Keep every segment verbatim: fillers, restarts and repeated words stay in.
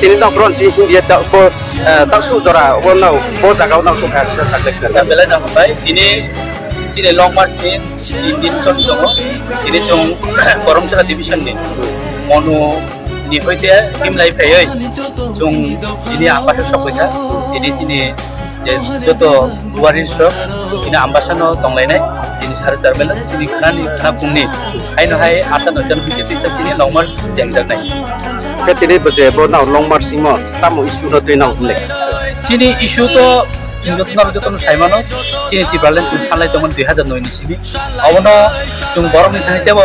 Tini nang bron si India ta bo, eh, taksuh jora wo nang bo zaga wo nang sokha sisa sakle khna. Belai nang bai, tini, tini Long March ni tin din choli tongo. Tini chung Borom Chera division ni Monu ni hoite himlai phaiwi chung tini Ambasa sokphaikha. Tini chini je joto duari sok tini Ambasa no tonglainai, tini sare char mela chini khna ni khna phung ni haino hai ata no jan hoite tisa chini Long March chengjaknai. Khe tini bo je bo nang Long March singmo tamo issue no twi nang hwnlai? Chini issue to joto no, joto no saimano, chini Tipraland chung sanlai tongmani dui hazar noi ni simi. Abono chung borok ni thani tebo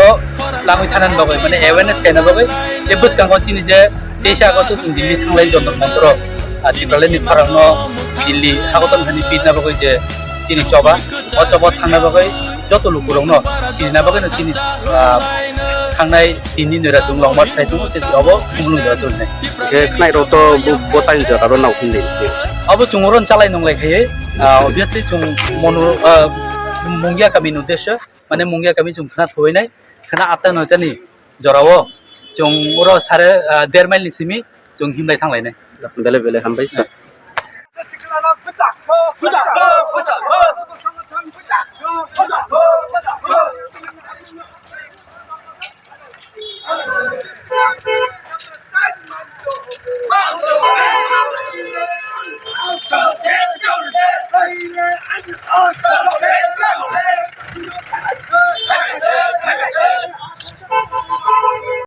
langwi thanani bagwi, mane awareness khaina bagwi, je bwskango chini je teisa August o chung Delhi thanglai Jantar Mantar o, ah, Tipraland ni pharang no Delhi Agartala thani pitna bagwi je chini choba, o choba thangna bagwi joto lukurokno sinina bagwino chini, ah, thangnai tini noira chung Long March sai tongo, je obo thumlung jora choli nai. Khe khnai rok to bo, bo time jora ro nao hwnlai. Abo chung oro chalai nunglai khaiwi, ah, obviously chung Monu, ah, Mungia kami ni uddesyo, mane Mungia kami chung khna thoi nai, khna atta noita ni jora o chung oro sare, ah, der mile ni simi chung himlai thanglai nai. Belai belai hambai sir.